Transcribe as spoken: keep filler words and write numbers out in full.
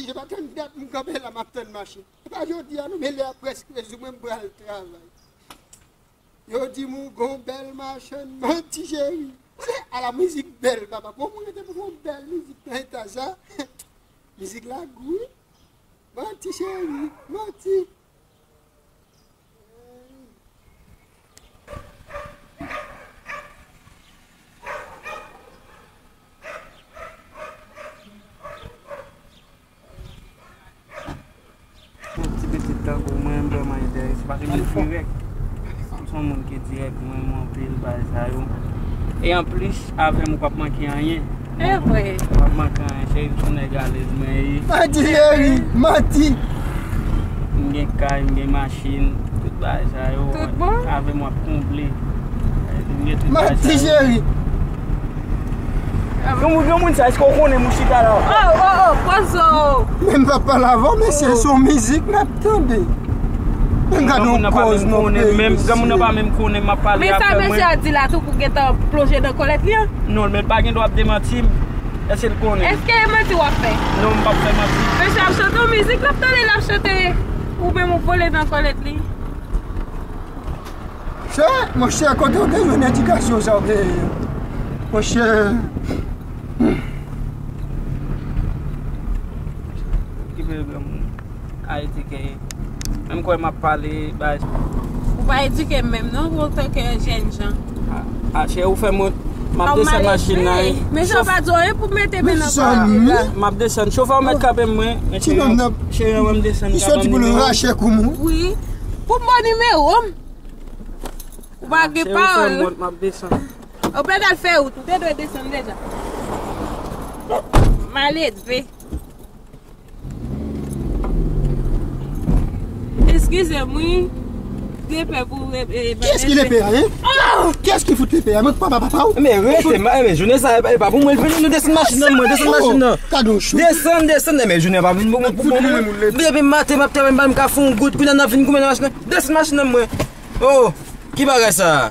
Se pa tann dat m kanpe la, m ap tann machin. Se pa jodi a non, men lè a prèske rive, mwen m pral travay. Yo di m ou gon bèl machann, manti cheri. Ala mizik bèl, papa. Pou moun rete pou yon bèl mizik nan eta sa. Mizik la gou, wi. Manti cheri, manti. Yon ti pitit tankou mwen, m vrèman enterese, paske mwen dirèk. M se yon moun ki dirèk, mwen renmen anpil bagay sa yo. E anplis, avè m ou p ap manke anyen. E vre. Ou p ap manke anyen, cheri, m se yon nèg alèz mwen ye. Manti, cheri, manti. M gen kay, m gen machin, tout bagay sa yo. Tout bon? Avè m w ap konble. M gen tout bagay sa yo. Manti, cheri. Yon moun, yon moun sa, èske w konnen m ou chita la? Oh, oh, oh, pran zo. Men m p ap pale avè w, mesye, se yon mizik n ap tande. Men gade yon kòz non, peyi. Granmoun nan pa menm konnen m ap pale avè mwen. Men sa mesye a di la tou pou gentan plonje nan kòlèt li an? Non, men l pa gen dwa ap demanti m. Èske l konnen? Èske e manti w ap fè? Non, m p ap fè manti. Mesye ap chante yon mizik, l ap tande, l ap chante. Ou menm ou vole nan kòlèt li. Chè, monchè, kote w te jwenn edikasyon sa w genyen an? Monchè. Ki pwoblèm ou? Ayiti ke. Menm kwè m ap pale, bay. Ou pa edike m menm non, antanke jèn jan. A, a, chè, ou fè mwen, m ap desann machin nan, wi. Men sa pa di anyen pou mete men nan pale la. M ap desann. Chofè, ou mèt kanpe m, mwen. Men cheri, cheri, ann desann, kanpe m nimewo. Wi. Pou m ba w nimewo m. Ou pa gen pawòl. Cheri, fè m wont, m ap desann. Ou pa t al fè wout, ou te dwe desann deja. Maledve. Eskize m, wi. Lepè pou, e, e, kiyès ki lepè a, hein? Oh! Kiyès ki fout lepè a? Mwen papa, papa w? Men rete, ma, men jounen sa, e pa, e pa pou mwen l vini, nou desann machin nan, mwen, desann machin nan. Desann, desann, men jounen pa pou mwen, pou mwen. Depi maten, m ap travay, m pa menm ka fè yon goud, kounye a n ap vin goumen nan machin nan. Desann machin nan, mwen. Oh, ki bagay sa?